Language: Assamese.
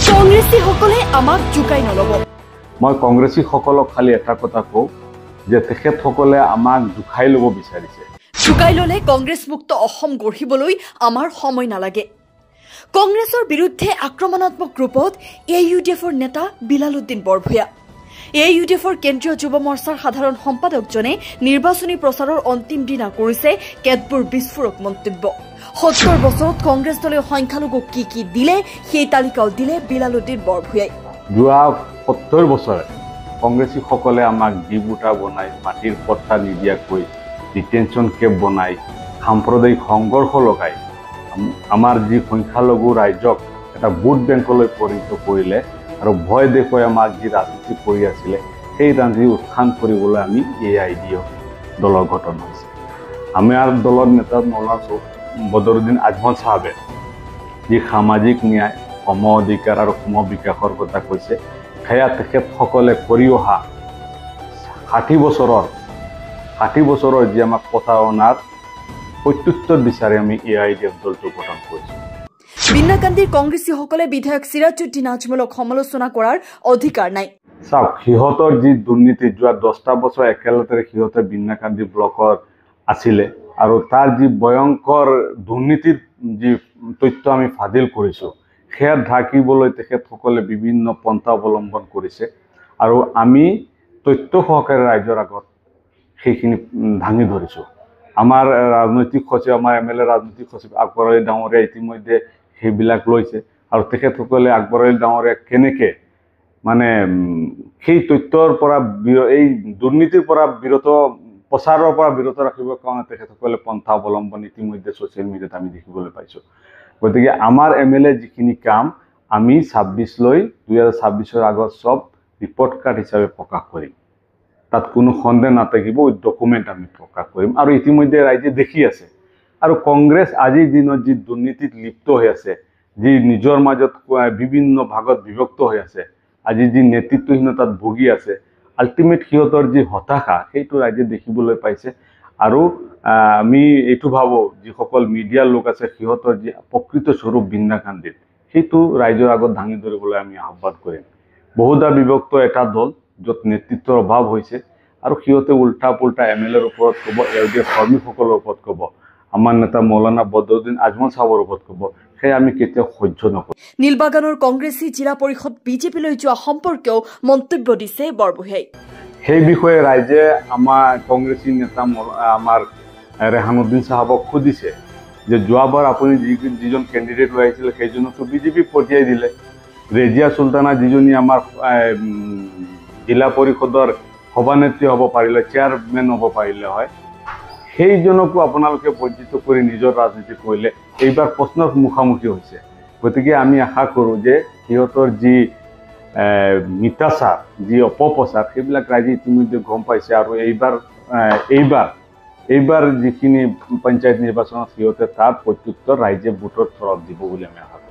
কংগ্ৰেছীসকলে আমাক জোকাই নল'ব। মই কংগ্ৰেছীসকলক খালি এটা কথা কওঁ যে তেখেতসকলে আমাক জোকাই ল'ব বিচাৰিছে। জোকাই ল'লে কংগ্ৰেছ মুক্ত অসম গঢ়িবলৈ আমাৰ সময় নালাগে। কংগ্ৰেছৰ বিৰুদ্ধে আক্ৰমণাত্মক ৰূপত এ ইউ ডি এফৰ নেতা বিলালুদ্দিন বৰভূঞা। এ ইউ ডি এফৰ কেন্দ্ৰীয় যুৱ মৰ্চাৰ সাধাৰণ সম্পাদকজনে নিৰ্বাচনী প্ৰচাৰৰ অন্তিম দিনা কৰিছে কেতবোৰ বিস্ফোৰক মন্তব্য। 70 বছৰত কংগ্ৰেছ দলে সংখ্যালঘুক কি কি দিলে সেই তালিকাও দিলে বিলালুদ্দিন বৰভূঞাই। যোৱা 70 বছৰে কংগ্ৰেছীসকলে আমাক ডিবুটা বনাই, মাটিৰ পট্টা নিদিয়াকৈ ডিটেনশ্যন কেম্প বনাই, সাম্প্ৰদায়িক সংঘৰ্ষ লগাই আমাৰ যি সংখ্যালঘু ৰাইজক এটা ভোট বেংকলৈ পৰিণত কৰিলে আৰু ভয় দেখুৱাই আমাক যি ৰাজনীতি কৰি আছিলে সেই ৰাজনীতি উত্থান কৰিবলৈ আমি এ I D F দলৰ গঠন হৈছে। আমাৰ দলৰ নেতা মৌলানা বদৰুদ্দিন আজমল চাহাবে যি সামাজিক ন্যায়, সম অধিকাৰ আৰু সম বিকাশৰ কথা কৈছে, সেয়া তেখেতসকলে কৰি অহা 60 বছৰৰ যি আমাক প্ৰতাৰণাৰ প্ৰত্যুত্তৰ বিচাৰি আমি এ I D F দলটো গঠন কৰিছোঁ। বিন্নাকান্দিৰ কংগ্ৰেছীসকলে বিধায়ক চিৰাজুদ্দিন আজমলক সমালোচনা কৰাৰ অধিকাৰ নাই। চাওক, সিহঁতৰ যি দুৰ্নীতি যোৱা 10টা বছৰ একেলগে সিহঁতে বিন্নাকান্দি ব্লকৰ আছিলে আৰু তাৰ যি ভয়ংকৰ দুৰ্নীতিৰ যি তথ্য আমি ফাদিল কৰিছোঁ সেয়া ঢাকিবলৈ তেখেতসকলে বিভিন্ন পন্থা অৱলম্বন কৰিছে আৰু আমি তথ্য সহকাৰে ৰাইজৰ আগত সেইখিনি ভাঙি ধৰিছোঁ। আমাৰ ৰাজনৈতিক সচিব, আমাৰ এম এল এ ৰাজনৈতিক সচিব আকবৰ আলী ডাঙৰীয়া ইতিমধ্যে সেইবিলাক লৈছে আৰু তেখেতসকলে আকবৰ আলী ডাঙৰীয়া কেনেকৈ মানে সেই তথ্যৰ পৰা এই দুৰ্নীতিৰ পৰা বিৰত, প্ৰচাৰৰ পৰা বিৰত ৰাখিবৰ কাৰণে তেখেতসকলে পন্থা অৱলম্বন ইতিমধ্যে ছ'চিয়েল মিডিয়াত আমি দেখিবলৈ পাইছোঁ। গতিকে আমাৰ এম এল এ যিখিনি কাম আমি 2026ৰ আগত চব ৰিপৰ্ট কাৰ্ড হিচাপে প্ৰকাশ কৰিম, তাত কোনো সন্দেহ নাথাকিব, উইথ ডকুমেণ্ট আমি প্ৰকাশ কৰিম আৰু ইতিমধ্যে ৰাইজে দেখি আছে। আৰু কংগ্ৰেছ আজিৰ দিনত যি দুৰ্নীতিত লিপ্ত হৈ আছে, যি নিজৰ মাজত বিভিন্ন ভাগত বিভক্ত হৈ আছে, আজি যি নেতৃত্বহীনতাত ভুগি আছে, আল্টিমেট সিহঁতৰ যি হতাশা সেইটো ৰাইজে দেখিবলৈ পাইছে। আৰু আমি এইটো ভাবোঁ যিসকল মিডিয়াৰ লোক আছে সিহঁতৰ যি প্ৰকৃত স্বৰূপ বিন্নাকান্দিত সেইটো ৰাইজৰ আগত দাঙি ধৰিবলৈ আমি আহ্বান কৰিম। বহুধা বিভক্ত এটা দল য'ত নেতৃত্বৰ অভাৱ হৈছে আৰু সিহঁতে উল্টা পুল্টা এম এল এৰ ওপৰত ক'ব, এ ডি এফ কৰ্মীসকলৰ ওপৰত ক'ব, আমাৰ নেতা মৌলানা বদৰুদ্দিন আজমল চাহাবৰ ওপৰত ক'ব, সেয়া আমি কেতিয়াও সহ্য নকৰোঁ। নীলবাগানৰ কংগ্ৰেছী জিলা পৰিষদ বিজেপিলৈ যোৱা সম্পৰ্কেও মন্তব্য দিছে বৰভূঞাই। সেই বিষয়ে ৰাইজে আমাৰ কংগ্ৰেছী নেতা আমাৰ ৰেহানুদ্দিন চাহাবক সুধিছে যে যোৱাবাৰ আপুনি যিজন কেণ্ডিডেট লৈ আহিছিলে সেইজনকতো বিজেপি পঠিয়াই দিলে। ৰেজিয়া চুলতানা যিজনী আমাৰ জিলা পৰিষদৰ সভানেত্ৰী হ'ব পাৰিলে, চেয়াৰমেন হ'ব পাৰিলে হয়, সেইজনকো আপোনালোকে বঞ্চিত কৰি নিজৰ ৰাজনীতি কৰিলে। এইবাৰ প্ৰশ্নৰ মুখামুখি হৈছে। গতিকে আমি আশা কৰোঁ যে সিহঁতৰ যি মিথ্যাচাৰ, যি অপপ্ৰচাৰ, সেইবিলাক ৰাইজে ইতিমধ্যে গম পাইছে আৰু এইবাৰ যিখিনি পঞ্চায়ত নিৰ্বাচনত সিহঁতে তাৰ প্ৰত্যুত্তৰ ৰাইজে ভোটৰ থৰত দিব বুলি আমি আশা কৰোঁ।